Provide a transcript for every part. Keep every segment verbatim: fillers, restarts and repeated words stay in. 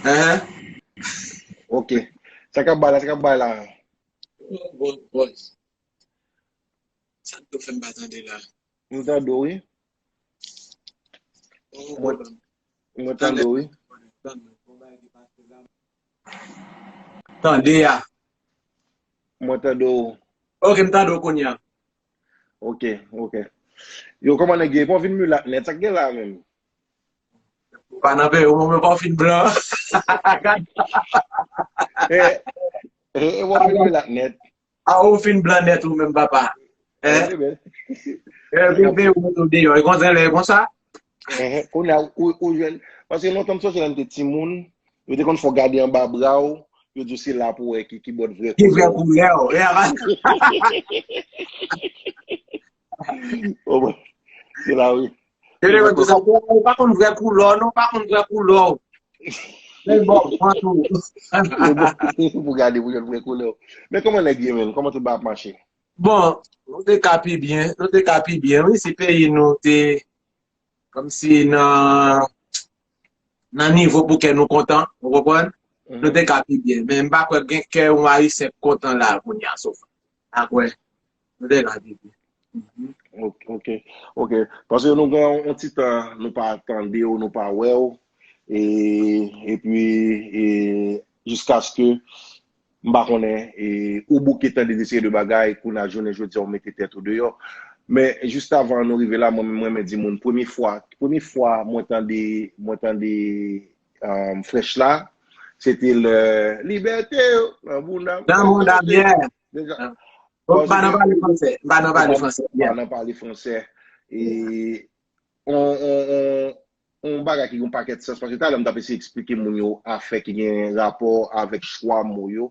Hein? Ok. Sa k ap bay la, sa k ap bay la. Bon, bon. Sa k tou fè m pa tande la? M tande w, wi. Mwen, mwen tande w, wi. Tande a. Mwen tande w. Ok, m tande w kounye a. Ok, ok. Yo, kòman nèg ye? Bon, vin milat nèt, sa k gen la menm? Pa nan peyi w, mwen pa fin blan. Eh, eh, eh, w ap vin milat nèt. A ou fin blan nèt ou menm papa. Hein? Eh, ben. Eh, vin peyi w, ou deyò. E konsa lè konsa? Eh, kounye a, ou, ou jwenn. Paske lontan m sonje lè m te timoun, yo te konn fè w gade anba bra w, yo di w se la pou w wè ki, ki bòt vrè Ki vrè koulè w. Koulè w. Yeah, man. Oh, bon. Se la, wi. Yo te konn di sa, ou pa konn vrè koulè w, non, ou pa konn vrè koulè w. Men bon, pran tou. Pou gade pou jwenn vrè koulè w. Men kòman nèg ye, menm? Kòman tout bagay ap mache? Bon, nou te ka pi byen, nou te ka pi byen, wi, si peyi nou te kòmsi nan, nan nivo pou kè nou kontan, ou konprann? Nou te ka pi byen. Men m pa kwè gen kè yon Ayisyen k kontan la kounye a, so far. M pa kwè. Nou te ka pi byen. Mhm. Ok, ok, ok. Paske nou gen yon ti tan nou pa tande w, nou pa wè w. E, epi, e, jiskaske, m pa konnen, e, ou bouke tande de seri de bagay, kounye a jounen jodi a, ou mete tèt ou deyò. Men, jis avan nou rive la, mwen menm, mwen renmen di moun, premye fwa, premye fwa mwen tande, mwen tande, um, Fresh la, se te lè Libète nan bounda m. Nan bounda m, yeah. Deja, Bon, m pa nan pale fransè. M pa nan pale fransè. M pa nan pale fransè. E on, on, on, on bagay ki gen yon pakèt sans, paske talè m t ap eseye eksplike moun yo afè ki gen rapò avèk chwa mo yo.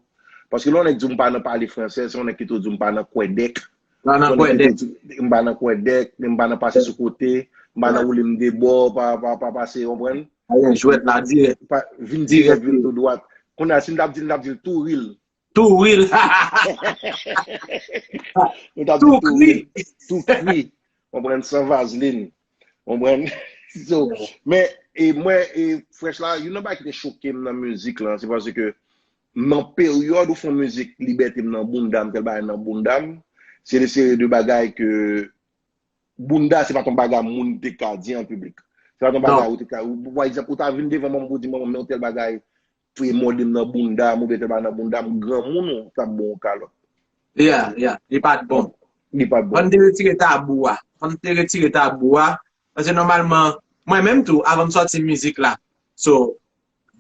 Paske lè yon nèg di w m pa nan pale fransè, se yon nèg ki tou di w m pa nan kwè dèk. M pa nan kwè dèk. M pa nan kwè dèk, m pa nan pase sou kote, m pa nan woule m de bò, pa, pa, pa pase, konprann? Ayen, jwèt la, dirèk. Pa, vin dirèk, vin tou dwat. Kounye a, si m t ap di l, m t ap di l tou ril. Tou ril. Nou t ap di tou kri. Tou kri. Konprann, san vazlin. Konprann? So, men, e mwen, e Fresh la, youn nan bagay ki te choke m nan mizik lan, se paske nan peryòd ou fè yon mizik Libète m nan bounda m, tèl bagay nan bounda m, se de seri de bagay ke bounda, se pa t yon bagay moun te ka di an piblik. Se pa t yon bagay ou te ka, ou, pa egzanp, ou ta vin devan manman m pou di, "Manman, men yon tèl bagay, mòde m nan bounda m, oubyen tèl bagay nan bounda m," granmoun ou t ap bon yon kalòt. Yeah, yeah, li pa t bon. Li pa t bon. Fò n te retire tabou a. Fò n te retire tabou a. Paske nòmalman, mwen menm tou, avan m sòti mizik la, so,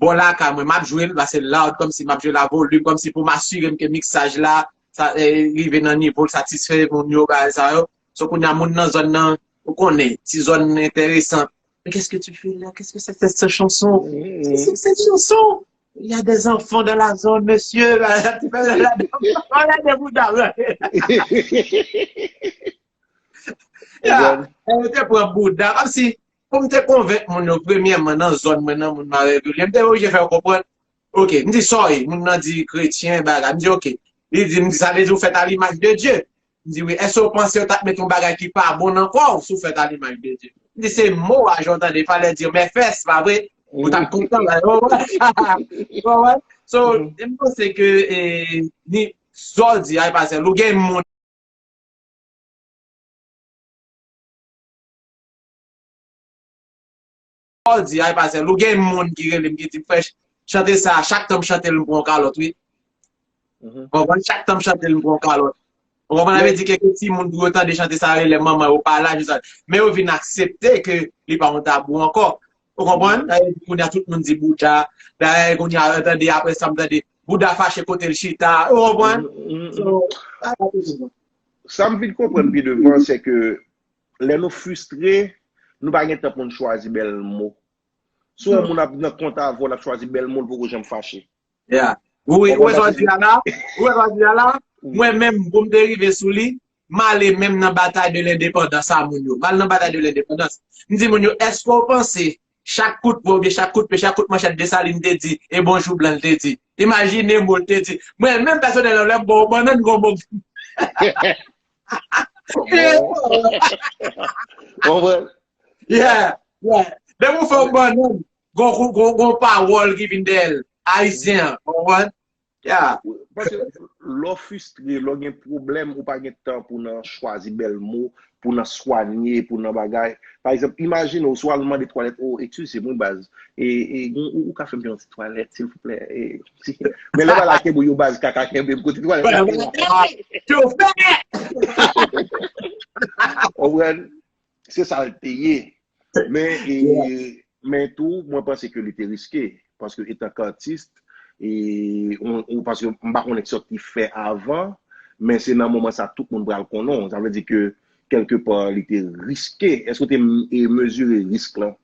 bò lakay mwen, m ap jwe l, pase loud, kòmsi m ap jwe l a volim, kòmsi pou m asire m ke miksaj la, sa, eh, rive nan nivo l, satisfè moun yo, bagay sa yo. So, kounye a, moun nan zòn nan, ou konnen, ti zòn enteresan. Mais qu'est-ce que tu fais là? Qu'est-ce que c'est que cette chanson? Qu'est-ce que c'est que cette chanson? Il y a des enfants dans la zone, monsieur. Ti fè la de bouda. Ya, yo te pran bouda. Kòmsi, pou m te konvenk moun yo, premyèman, nan zòn mwen, nan moun m ap evolye, m te oblije fè yo konprann. Ok, m di, "Sorry," moun nan di, "Kretyen, bagay." M di, "Ok." Li di, m di, "Sa vle di ou fèt a limaj de Dye?" M di, "Wi." "Èske w panse yo t ap met yon bagay ki pa bon nan kò w si w fèt a limaj de Dye?" M di, "Se mo a, jan w tande, fallait dire mes fesses, pa vre?" Ou t ap kontan, la, ou konprann? So, m panse ke, eh, ni, sa w di a, e pa sèl ou, gen moun Sa w di a, e pa sèl ou, gen moun ki rele m, ki di m, "Fresh, chante sa, chak tan m chante l, m pran yon kalòt, wi." Ou konprann? Chak tan m chante l, m pran yon kalòt. Ou konprann? Sa vle di kèk timoun pou yo tande chante sa, yo rele manman yo pa la, jis sa. Men yo vin aksepte ke li pa yon tabou ankò. Ou konprann? Dayè, kounye a, tout moun di bouda. Dayè, kounye a, tande, apre sa, m tande, bouda fache kote l chita. Ou konprann? So, sa, sa, sa m vin konprann pi devan, se ke lè nou fristre, nou pa gen tan pou n chwazi bèl mo. Si yon moun ap nan kont avè w, l ap chwazi bèl mo, l poko janm fache. Yeah. Ou wè, ou wè sa w di a la? Ou wè sa w di a la? Mwen menm, pou m te rive sou li, m ale menm nan batay de lendepandans a moun yo. M al nan batay de lendepandans. M di moun yo, "Èske w panse chak kout pwen oubyen chak kout pye, chak kout manchèt Desalin te di, e bonjou blan l te di?" Imajine mo l te di. Mwen menm pèsonèlman, lè m ba w bannann, gon mo. Konprann? Yeah, yeah. Depi w fè yon bannann, gon, gon, gon pawòl ki vin dèyè l. Ayisyen an, w konprann? Yeah. Paske lè w fistre, lè w gen pwoblèm, ou pa gen tan pou nan chwazi bèl mo, pou nan swanye, pou nan bagay. Pa egzanp, imajine w si w al mande twalèt, oh, eskize mwen baz, e, e, ou, ou ka fè m yon ti twalèt, silvouplè. E, si, men lè w al ak kebou yo baz, kaka kenbe m kote twalèt la. Konprann? Se sa l te ye. Men, e, men tou, mwen panse ke li te riske. Paske etan ke atis, e, ou, ou, paske m pa konnen kisa w te fè avan, men se nan moman sa tout moun pral konnen w. Sa vle di ke, kèlkepa, li te riske. Èske w te m- e mezire risk lan?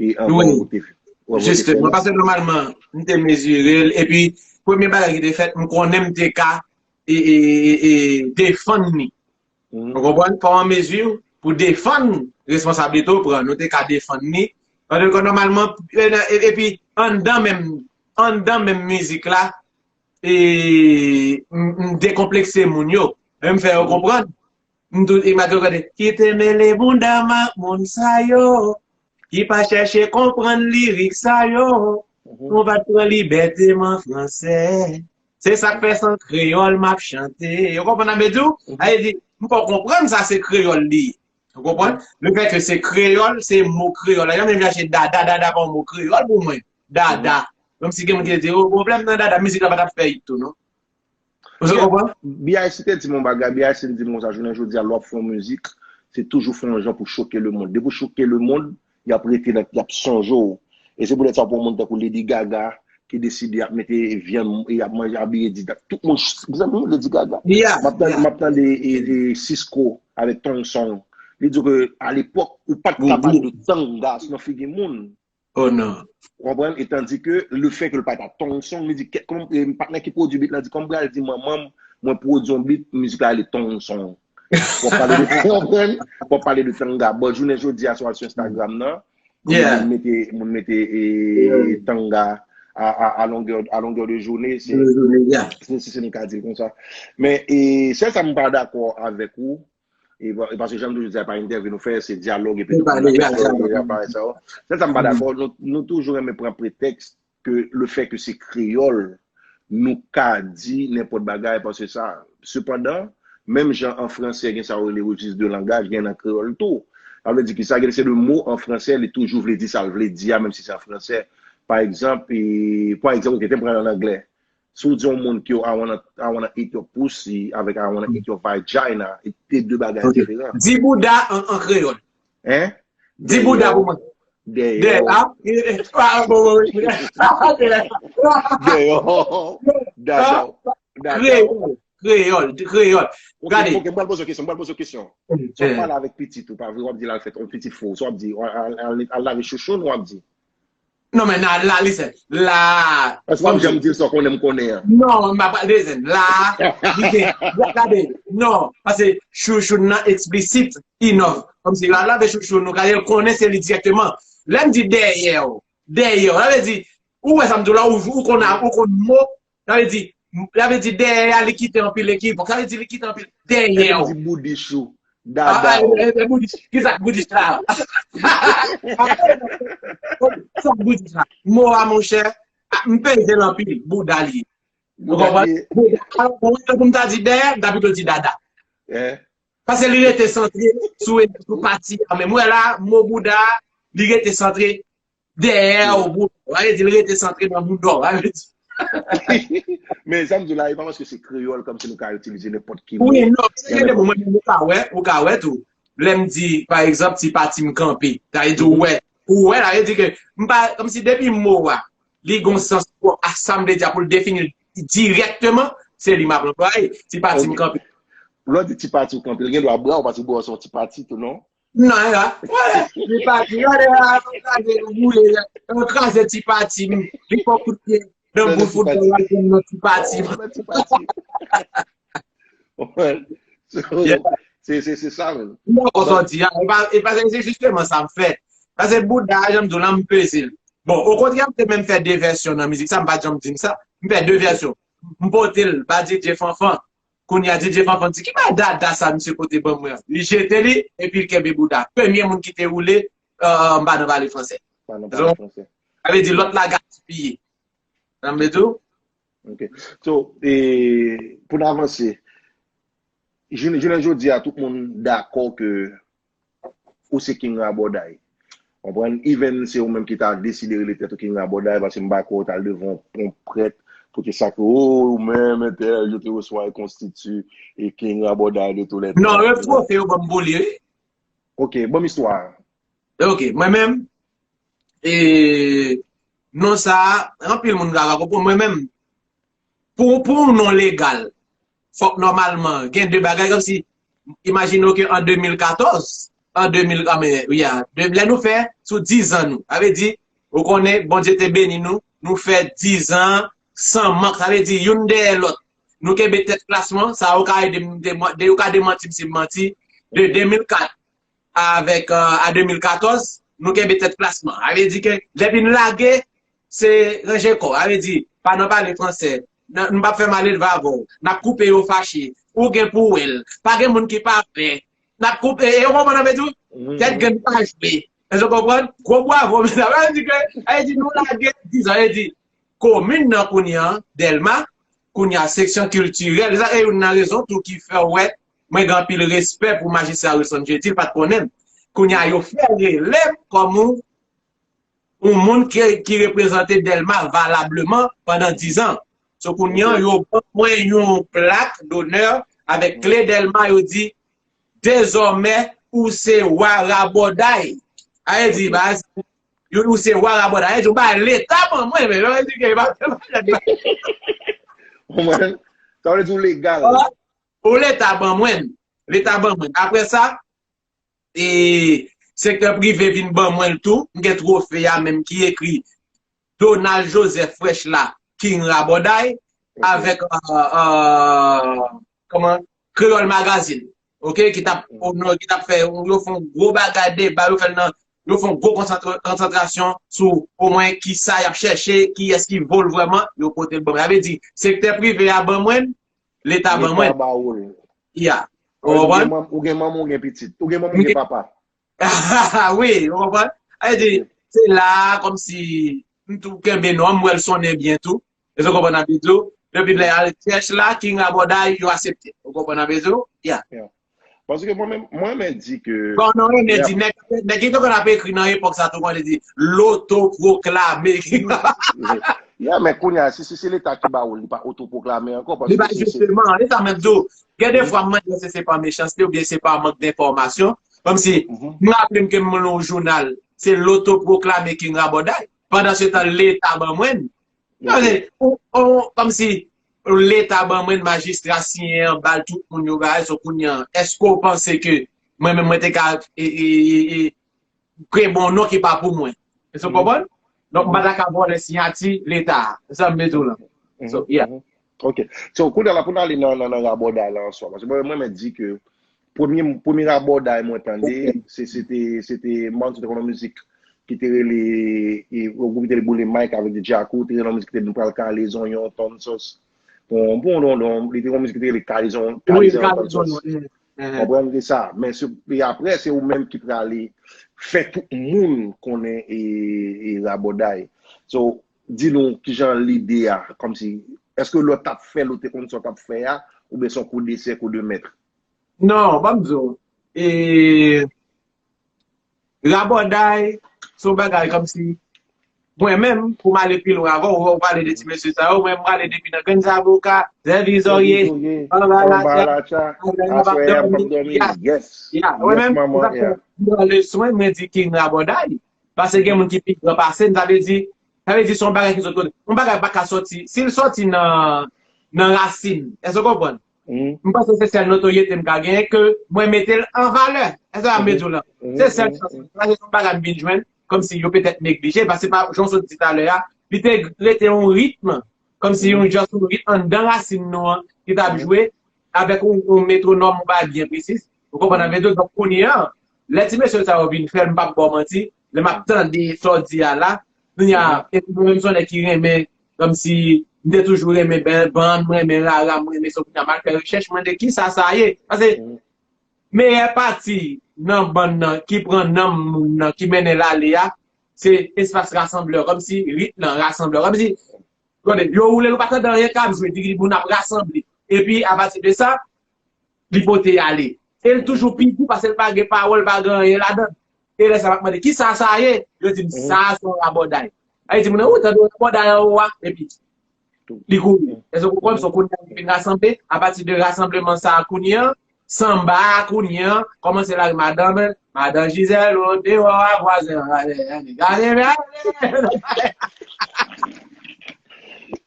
E anvan ou te. Jisteman, paske nòmalman, m te mezire l, epi premye bagay ki te fèt, m konnen m te ka e, e, e, e, defann li. Ou konprann? Fò w an mezi pou defann responsablite w pran. Nou te ka defann li. Tandis ke nòmalman, e, e, epi anndan menm, anndan menm mizik la, e, m, m dekonplekse moun yo. E m fè yo konprann. M tou, e m ap gade, kite mele bounda m ak moun sa yo, ki pa chèche konprann lirik sa yo. Nou pa t pran libète m an fransè. Se sa k fè se an kreyòl m ap chante. Ou konprann sa m vle di w? Sa vle di, m fè w konprann sa se kreyòl li ye. Ou konprann? Lefètke se kreyòl, se mo kreyòl la. Jan m chache dada, dada pa yon mo kreyòl pou mwen. Dada. Kòmsi gen moun ki te di, oh, pwoblèm nan dada, mizik la pa t ap fè it tou, non. Ou konprann? B I C te di m yon bagay, B I C te di m konsa, jounen jodi a, lè w ap fè yon mizik, se toujou fè yon jan pou choke lemonn. Depi w choke lemonn, y ap rete nan, y ap sonje w. E se poutèt sa w pran moun tankou Lady Gaga, ki deside y ap mete vyann, y ap manje, abiye di, tout moun, mezanmi, Lady Gaga. M ap tande, m ap tande e, e, Sisqó avèk Tong Song. Li di ke alepòk, ou pa t ka pale de tanga nan figi moun. Oh non. Ou konprann? E tandis ke lefètke l pa t ak Tong Song, li di, kè- kòm e, patnè ki pwodui beat la di, kòm pral di manman m, mwen pwodui yon beat, mizik la rele Tong Song. W ap pale de, w konprann? W ap pale de tanga. Bon, jounen jodi a, si w al sou Instagram nan, moun mete, moun mete e, tanga a, a, a longè, a longè de jounen, se, se, se, se nou ka di l konsa. Men, e, sèl sa m pa dakò avèk ou, e, bon, e paske jan m toujou di a, pa entèvyou nou fè, se dyalòg, epi nou konn ap fè bagay sa yo. Sèl sa m pa dakò, nou, nou toujou renmen pran pretèks ke lefètke se kreyòl, nou ka di nenpòt bagay, paske sa, sepandan, menm jan an fransè gen sa yo rele rejis de langaj, gen nan kreyòl tou. Sa vle di ki sa, gen se de mo an fransè, li toujou vle di sa l vle di a, menm si se an fransè. Pa egzanp, e, pa egzanp, oke, te m pran l an anglè. Si w di yon moun ke I wanna, I wanna eat your pussy avèk I wanna eat your vagina, e te de bagay diferan. Di bouda an, an kreyòl. Hein? Di bouda pou mwen. Dèyè. Dèyè. Dèyè. Dada. Dada. Kreyòl. Kreyòl. Kreyòl. Gade. Ok, m pral poze w kesyon. M pral poze w kesyon. Si w ap pale avèk pitit ou, pa vre, w ap di l al fè yon pitit fo. Si w ap di, al, al, al, al lave chouchoun, w ap di. Non, men la, la, listen. La. Èske w ap janm di l sa w konnen m konnen an? Non, m pa, listen. La, li gen, gade, non, paske chouchoun nan eksplisit, enough. Kòmsi, la, lave chouchoun, nou ka konnen se li dirèkteman. Lè m di dèyè w, dèyè w, sa vle di, ou wè sa m di w la, ou, ou konn, ou konn mo, sa vle di, sa vle di dèyè a, li kite anpil ekivòk. Sa vle di li kite anpil dèyè w. Sa vle di boudichou. Dada. Kisa k boudich la? Kisa k boudich la? Mo a, monchè, m peze l anpil. Bouda li ye. Ou konprann? Bouda. Alò, pou mwen, pou m ta di dèyè, m ta pito di dada. Paske li rete santre sou, sou pati a menm. Ou wè la, mo bouda, li rete santre dèyè w, bouda w. Sa vle di l rete santre nan bouda w. Sa vle di. Men sa m di w la, e pa paske se kreyòl kòmsi nou ka itilize nenpòt ki mo. Wi, non, se gen de mo, mwen menm, ou ka wè, ou ka wè tou. Lè m di, pa egzanp, ti pati m kanpe. Sa vle di ou wè, ou wè, sa vle di ke m pa, kòmsi depi mo a, li gon sans pwòp a sa m vle di a pou l defini l dirèkteman, se li m ap anplwaye. Ti pati m kanpe. Lè w di ti pati w kanpe, l gen dwa bra w, paske bra w se yon ti pati tou, non? Non, ya. Wè, li pati. Gade la, kraze, boule, kraze ti pati m. Li fè kout pye nan boul foutbòl la, jwenn nan ti pati m. Se, se, se sa menm. Non, kòm sa w di a, e pa, e pa, se jisteman sa m fè. Paske bouda, jan m di w la, m peze l. Bon, okontrè, m te menm fè de vèsyon nan mizik sa, m pa t janm di m sa. M fè de vèsyon. M pote l ba D J Fanfan. Kounye a, D J Fanfan di, ki bagay dada sa misye pote ban mwen an? Li jete li, epi l kenbe bouda. Premye moun ki te woule, euh, m pa nan pale fransè. Pa nan pale fransè. Sa vle di lòt la gaspiye. Sa m vle di w? Ok. So, e, pou n avanse, jounen jounen jodi a, tout moun dakò ke ou se King Rabòday. Konprann? Even se ou menm ki ta deside rele tèt ou King Rabòday, paske m pa kwè ou t al devan yon prèt pou te sakre, oh, ou menm, entèl, je te reçois et constitue et King Rabòday de tous les temps. Non, e twofe yo ban m pou li, wi. Ok, ban m istwa a. Ok, mwen menm, e, non sa a, anpil moun ka pa konprann. Mwen menm, pou, pou yon non legal, fòk nòmalman gen de bagay, kòmsi, imajine w ke an de mil katòz, an de mil, a, men, wi, a, de, lè nou fè sou dizan nou, sa vle di, ou konnen, Bondye te beni nou, nou fè dizan san mank, sa vle di, youn dèyè lòt. Nou kenbe tèt klasman, sa yo ka ede m, de, de, yo ka demanti m si m manti, de de mil kat avèk, euh, a de mil katòz, nou kenbe tèt klasman. Sa vle di ke depi n lage, se ranje kò. Sa vle di, pa nan pale fransè. N, n p ap fè malelve avè w. N ap koupe yo fache. Ou gen pou w wè l. Pa gen moun ki pa vè. N ap koupe. E ou konprann sa m vle di w? Tèt grenn pa jwe. Èske w konprann? Gwo bwavo, mesye. Sa vle di ke, sa vle di nou lage dizan. Sa vle di, komin nan kounye a, Dèlma, kounye a, seksyon kiltirèl, sa e youn nan rezon tou ki fè w wè mwen gen anpil respè pou majistra Wilson Jeudi, l pa t konnen m. Kounye a, yo fè rele m kòm yon, yon moun ki, ki reprezante Dèlma valableman pandan dizan. So, kounye a, yo ban mwen yon plak donè avèk kle Dèlma, yo di, dezòmè, ou se wa rabòday. Sa vle di, baz, yo di, ou se wa rabòday. Sa vle di, ou bay Leta ban mwen, men yo di ke yo pa fè machann. Konprann? Sa vle di w legal. Ou Leta ban mwen. Leta ban mwen. Apre sa, e, sektè prive vin ban mwen l tou. M gen twofe a menm ki ekri Donald Joseph Fresh la, King Rabòday, avèk, euh, euh, kòman, Kreyòl Magazine, ok, ki t ap onore, ki t ap fè, yo fè yon gwo bagay deba, yo fè l nan, yo fè yon gwo konsantre, konsantrasyon sou omwen kisa y ap chèche, kiyès ki vo l vrèman, yo pote l ban mwen. Sa vle di, sektè prive a ban mwen l, Leta ban mwen l. Leta ba ou l. Ya. Ou konprann? Ou gen manm, ou gen pitit. Ou gen manm, ou gen papa. Wi, ou konprann? Sa vle di, se la a, kòmsi, m tou kenbe non, m wè l sonnen byen tou. Èske w konprann sa m vle di w? Depi lè al chèch la, King Rabòday, yo aksepte. Ou konprann sa m vle di w? Ya. Paske mwen menm, mwen menm di ke. Bon, non, men di, nèg, nèg ki te konn ap ekri nan epòk sa tou, konn di, lotopwoklame King Rabòday. Ya, men kounye a, si, si se Leta ki ba ou l, li pa otopwoklame ankò, paske. Li pa, jisteman, e sa menm di w. Gen de fwa m mande èske se pa mechanste oubyen se pa mank denfòmasyon. Kòmsi, m raple m ke m li yon jounal, se lotopwoklame King Rabòday. Pandansetan, Leta ban mwen l. Sa vle di, ou, ou, kòmsi, Leta ban mwen l, majistra siyen anba l, tout moun yo bagay, so kounye a, èske w panse ke mwen menm mwen te ka, e, e, e, e, kreye bon non ki pa pou mwen. Èske w konprann? Donk, m pa ta ka vòlè siyati Leta a. Se sa m vle di w la. So, yeah. Ok. So, kounye a la, pou n ale nan, nan, nan rabòday la an swa. Paske mwen, mwen menm di ke premye, premye rabòday mwen tande, se, se te, se te, m pa konn si w te konn yon mizik ki te rele, e, yon gwoup ki te rele Boule Mike avèk D J Akou, te rele yon mizik ki te di nou pral kale zonyon, tonn sòs. Bon, bon, non, non, li te yon mizik ki te rele kale zonyon, kale zonyon, tonn sòs. Konprann, se sa. Men se, e apre, se ou menm ki prale fè tout moun konnen e, e rabòday. So, di nou kijan lide a, kòmsi, èske lè w t ap fè l, ou te konn sa w t ap fè a, oubyen se yon kou desè, kou de mèt? Non, ban m di w. E, Rabòday, se yon bagay kòmsi, mwen menm, pou m ale pi lwen avè w, ou pale de ti mesye sa yo, mwen m prale depi nan grenn zavoka, zèvi zòrye, anba latcha, anba latcha, aswè a m p ap dòmi, yes, mwen menm, m pran leswen, mwen di King Rabòday, paske gen moun ki pi gran pase m, sa vle di, sa vle di se yon bagay ki sot kote, yon bagay pa ka sòti, si l sòti nan, nan rasin, èske w konprann? M panse se sèl notoryete m ka genyen ke mwen mete l an valè. Èske sa m vle di w la? Se sèl chans mwen. Sa se yon bagay m vin jwenn, kòmsi yo petèt neglije, paske pa, jan w sot di talè a, li te rete yon ritm, kòmsi yon, just yon ritm anndan rasin nou an, ki t ap jwe avèk yon, yon metwonòm, yon bagay byen presi. Ou konprann sa m vle di w? Donk, kounye a, lè ti mesye sa yo vin fè l, m p ap ba w manti, lè m ap tande sa w di a la, kounye a, epi mwen menm se yon nèg ki renmen, kòmsi, m te toujou renmen band, m renmen rara, m renmen sa, kounye a, m al fè rechèch, mwen de kisa sa ye. Paske, meyè pati nan band nan, ki pran nanm moun nan, ki mennen l ale a, se espas rasanblè, kòmsi rit lan rasanblè, kòmsi, gade, yo woule l, ou pa tande anyen k ap jwe, di moun ap rasanble. Epi, apati de sa, li pote ale. E l toujou pi di, paske l pa gen pawòl, pa gen anyen ladan l. E lè sa, m ap mande, "Kisa sa ye?" Yo di m, "Sa se yon rabòday." Sa vle di, moun nan, "Ou tande yon rabòday anwo a?" Epi, li kouri. Èske w konprann? So, kounye a, li vin rasanble. Apati de rasanbleman sa a, kounye a, sanba a, kounye a, kòmanse lari madanm, madan Jizèl, o, dewò a, vwazen an, gade, gade, gade.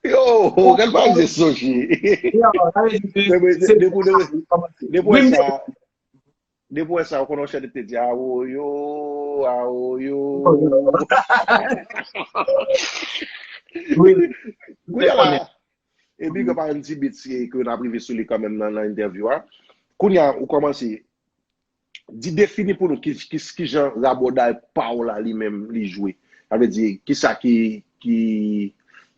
Yo, gade pa je sonje. Yo, sa vle di ke Depi se depi depi depi wè sa, depi wè sa, ou konnen chante te di awoyo, awoyo. Wi. Kounye a la, e big up a M T Beats ke n ap rive sou li kanmenm nan, nan entèvyou a. Kounye a, ou kòmanse di, defini pou nou ki, ki, ki jan rabòday pa w la li menm li jwe. Sa vle di, kisa ki, ki,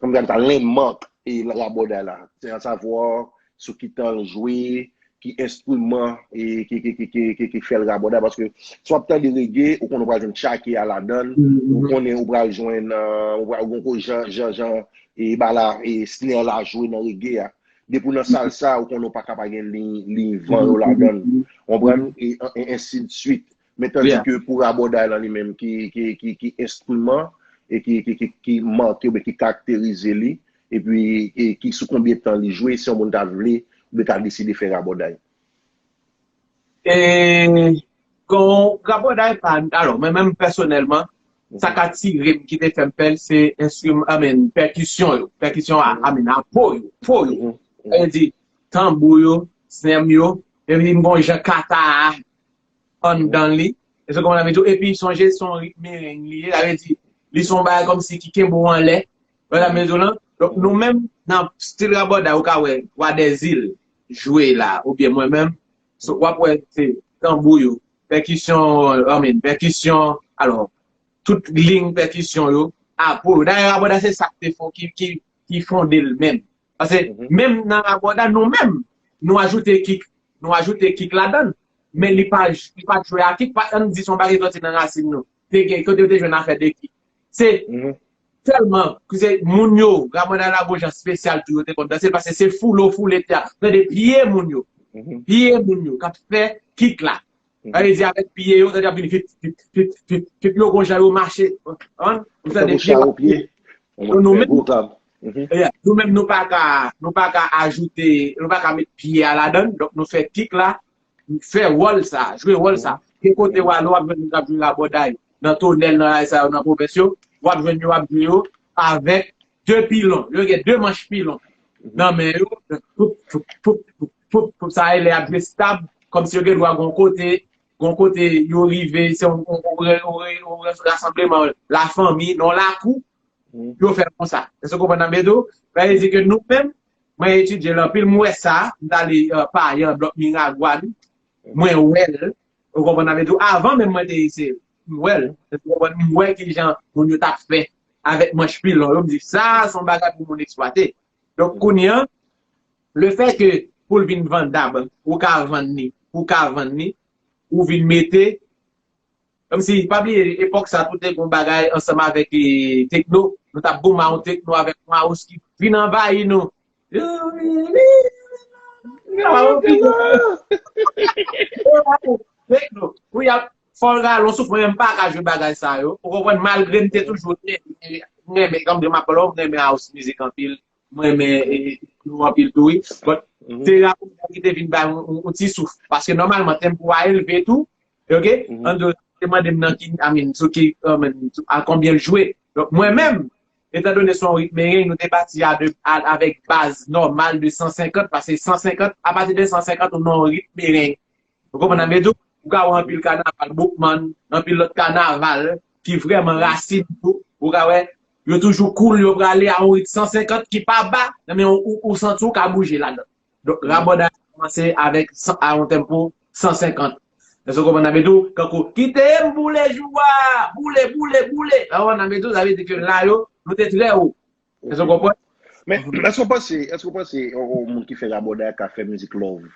kòman ta landmark e rabòday la. Se a savwa, sou ki tan l jwe, ki enstriman e ki, ki, ki, ki, ki, ki fè l rabòday. Paske si w ap tande reggae, ou konnen ou pral jwenn tchake a ladan l, ou konnen ou pral jwenn, euh, ou pral gon ko jan, jan, jan, e ba la, e snare la jwe nan reggae a. Depi w nan salsa, ou konnen ou pa ka pa gen liy, liy van yo ladan l. Konprann? E, e, e ensi de suite. Men tandi ke pou rabòday lan li menm ki, ki, ki, ki enstriman e ki, ki, ki, ki make oubyen ki karakterize li, epi e ki sou konbyen tan li jwe, si yon moun ta vle, oubyen ta deside fè rabòday. E kon rabòday pa, alò, mwen menm pèsonèlman, sa k atire m ki te fè m fè l, se enstriman, I mean, pèkisyon yo. Pèkisyon a, I mean, a po yo, po yo. Sa vle di, tanbou yo, senb yo, epi m gon jan kata a anndan li. Èske w konprann sa m vle di w? Epi sonje, se yon rit mereng li ye. Sa vle di, li se yon bagay kòmsi ki kenbe w anlè. Ou konprann sa m vle di w lan? Donk, nou menm, nan stil rabòday, ou ka wè Wa dèzil jwe la, oubyen mwen menm, so, w ap wè se tanbou yo, pèkisyon, I mean, pèkisyon, alò, tout liy pèkisyon yo, a po yo. Dayè, rabòday se sa k te fon-, ki, ki, ki fonde l menm. Paske menm nan rabòday, nou menm, nou ajoute kik, nou ajoute kik ladan l. Men li pa, li pa jwe a kik, pa, ann di se yon bagay ki sòti nan rasin nou. Te gen, kote yo te jwenn afè de kik. Se tèlman, se moun yo, rabòday la gon jan espesyal tou yo te konn danse l, paske se foule w foule tè a. Tande pye moun yo. Pye moun yo k ap fè kik la. Sa vle di avèk pye yo, tande y ap vin vit, vit, vit, vit, vit, yo gon jan yo mache. Konprann? Ou tande pye yo ap vit. Nou menm, nou menm nou pa ka, nou pa ka ajoute, nou pa ka met pye a ladan l, donk nou fè kik la, fè wòl sa, jwe wòl sa. Gen kote w ale, w ap jwenn moun k ap jwe rabòday nan tonèl, nan bagay sa yo, nan pwovens yo, w ap jwenn yo ap jwe yo avèk de pilon. Yo gen de manch pilon nan men yo, poup, poup, poup, poup, poup, poup, sa e lè y ap jwe stab, kòmsi yo gen dwa gon kote, gon kote yo rive, se yon, yon, yon, yon, yon rasanbleman lafanmi, nan lakou, yo fè l konsa. Èske w konprann sa m vle di w? Sa vle di ke nou menm, mwen etidye l anpil, m wè sa, m t ale, euh, Payan, blòk Miragwàn, mwen wè l, ou konprann sa m vle di w? Avan menm mwen te eseye, m wè l, ou konprann, m wè ki jan moun yo t ap fè avèk manch pilon yo, m di, sa, se yon bagay pou moun eksplwate. Donk, kounye a, le fè ke pou l vin vandab, ou ka vann li, ou ka vann li, ou vin mete, kòmsi, pa bliye, epòk sa, tou te gon bagay ansanm avèk, e, Tekno, nou t ap boum a yon Tekno avèk yon house ki vin anvayi nou. Tekno, wi, ap fò l rale yon souf, mwen menm m pa ka jwe bagay sa yo. Ou konprann, malgre m te toujou renmen, renmen, kòm m ap pale w, m renmen house music anpil. Mwen renmen, e, nou anpil tou, wi. But, se rabòday ki te vin bay yon, yon, yon ti souf. Paske nòmalman, tempo a elve tou, ok? An do, te mande m nan ki, I mean, sou ki, I mean, sou, a konbyen l jwe. Donk, mwen menm, etandone se yon rit mereng, nou te pati a de, a, avèk baz nòmal de san senkant, paske san senkant, apati de san senkant, ou nan yon rit mereng. Ou konprann sa m vle di w? Ou ka wè anpil kanaval Boukman, anpil lòt kanaval ki vrèman rasin tou. Ou ka wè, yo toujou cool, yo prale a yon rit san senkant ki pa ba, men ou, ou, ou santi w ka bouje ladan. Donk, rabòday la kòmanse avèk san, a yon tempo san senkant. Èske w konprann sa m vle di w? Kankou, kite m boule jou a, boule, boule, boule. Ou konprann sa m vle di w? Sa vle di ke la yo, nou te trè wo. Èske w konprann? Men, èske w panse, èske w panse yon, yon moun ki fè rabòday ka fè mizik love?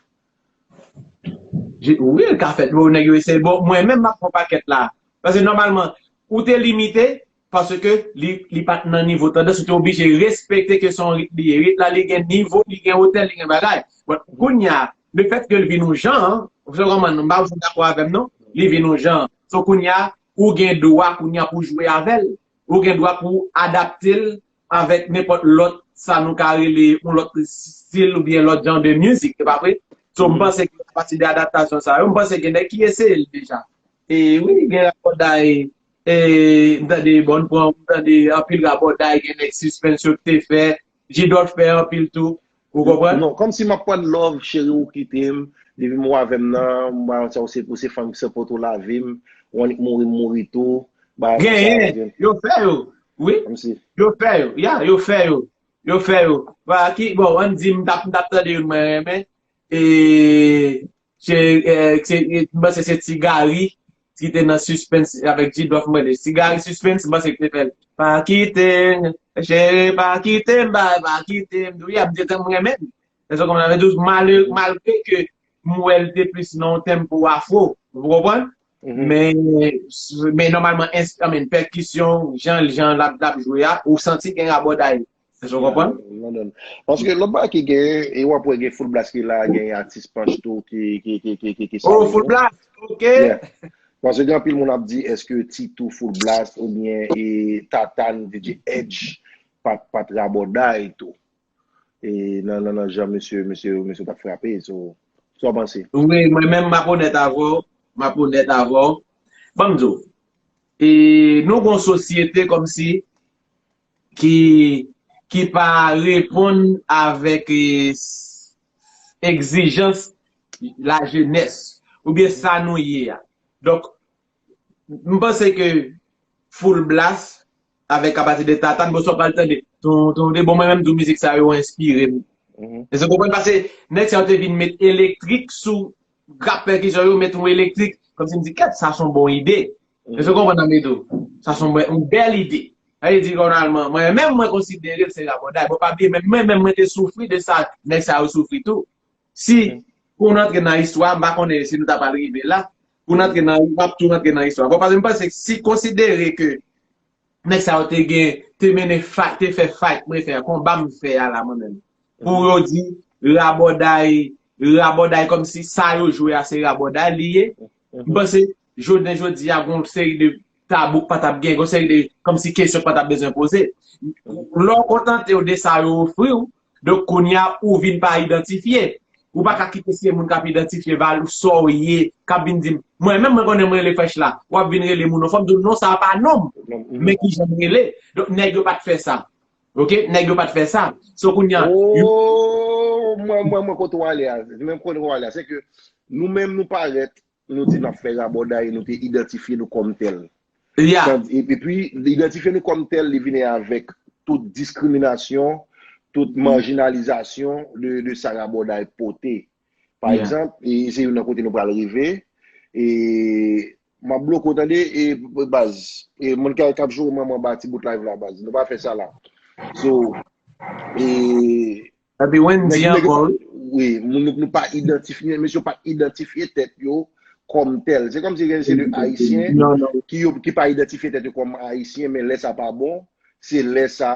Wi, l ka fèt. Bon, nèg yo eseye. Bon, mwen menm, m ap fè yon pakèt la. Paske nòmalman, ou te limite, paske li, li pa t nan nivo tandans, ou te oblije respekte ke se yon rit li ye. Rit la, li gen nivo, li gen wotè, li gen bagay. Bon, kounye a, lefètke l vin yon jan, ou se kòman, m pa wè si w dakò avè m, non? Li vin yon jan. So, kounye a, ou gen dwa, kounye a, pou jwe avè l. Ou gen dwa pou adapte l avèk nenpòt lòt sa nou ka rele yon lòt stil oubyen lòt jan de mizik, se pa vre? So, m panse ke apati de adaptasyon sa yo, m panse gen nèg ki eseye l deja. E wi, gen rabòday, e m tande, bon, m pran, m tande anpil rabòday, gen nèg Suspens yo ki te fè, G-Dot fè anpil tou, ou konprann? Non, kòmsi m ap pran love, cheri ou kite m, depi m ou avè m nan, m ba yon sa ou se pou se fanm ki sipòte w lavi m, ou annik mouri m mouri tou, ba sa Genyen, yo fè yo, wi, kòmsi. Yo fè yo, ya, yo fè yo, yo fè yo. Pa ki, bon, ann di m t ap, m t ap tande youn mwen renmen, e, se, e, se, e, m panse se Ti Gary ki te nan Suspens avèk G-Dot mwen, Ti Gary Suspens, m panse ki te fè l. Pa kite m, cheri, pa kite m, pa, pa kite m, wi, ap di m renmen. Èske w konprann? Malgre, malgre ke m wè l te plis nan yon tempo afro, ou konprann? Men, men nòmalman, ins- I mean, pèkisyon, jan, jan l ap, l ap jwe a, ou santi gen rabòday. Èske w konprann? Non, non. Paske lòt bagay ki gen, e w ap wè gen Full Blast ki la, gen atis Panch tou ki, ki, ki, ki, ki, ki Oh, salye Full nou. Blast, ok. Yeah. Paske gen anpil moun ap di, èske Titou, Full Blast, oubyen e Tatane, D J Edge, pa t, pa t rabòday tou. E nan, nan, nan jan mesye, mesye, mesye t ap frape, so, sa w panse? Wi, mwen menm, m ap onèt avè w, m ap onèt avè w. Ban m di w, e, nou gon sosyete kòmsi ki, ki pa reponn avèk, e, s- egzijans lajenès, oubyen sa nou ye a. Donk, m panse ke Full Blast, avèk apati de Tatane, bon, sa w pral tande, ton, ton, de, bon, mwen menm tou mizik sa yo enspire m. Èske w konprann? Paske nèg sa yo te vin met elektrik sou rap pèkisyon yo, met yon elektrik, kòmsi m di, kèt, sa se yon bon ide. Èske w konprann sa m di tou? Sa se yon, yon bèl ide. Sa vle di, nòmalman, mwen menm, mwen konsidere l se rabòday. Bon, pa bliye, men mwen menm, mwen te soufri de sa, nèg sa yo soufri tou. Si pou n antre nan istwa, m pa konnen si nou ta pral rive la, pou n antre nan, m ap tou antre nan istwa. Bon, paske m panse si konsidere ke nèg sa yo te gen, te mennen fight, te fè fight, mwen fè konba m fè a la mwen menm. Pou yo di rabòday, rabòday kòmsi sa yo jwe a se rabòday li ye. M panse jounen jodi a gon seri de tabou k pa t ap gen, gon seri de kòmsi kesyon k pa t ap bezwen poze. Lè w kontante w de sa yo ofri w, donk kounye a ou vin pa idantifye. Ou pa ka kite se moun k ap idantifye valè sa w ye, k ap vin di m, mwen menm mwen konnen m rele Fresh la, w ap vin rele moun yon fòm, di w non sa pa non m, men kijan m rele. Donk nèg yo pa t fè sa. Ok, nèg yo pa t fè sa. So kounye a, yo Oh, mwen, mwen, mwen kote w ale a. Menm kote w ale a. Se ke nou menm nou parèt, nou di n ap fè rabòday, nou te idantifye nou kòm tèl. Yeah. Tandi- E, epi, idantifye nou kòm tèl, li vini avèk tout diskriminasyon, tout majinalizasyon de, de sa rabòday pote. Pa Yeah. egzanp, e se youn nan kote nou pral rive, e m ap bloke w tande, e baz, e moun k ap jwe manman ba ti bout live la, baz. Nou pa fè sa la. So, e Epi Wendy ankò, wi. Wi, moun nou, nou pa idantifye, mesye pa idantifye tèt yo kòm tèl. Se kòmsi gen se de Ayisyen Non, non. ki yo, ki pa idantifye tèt yo kòm Ayisyen, men lè sa pa bon, se lè sa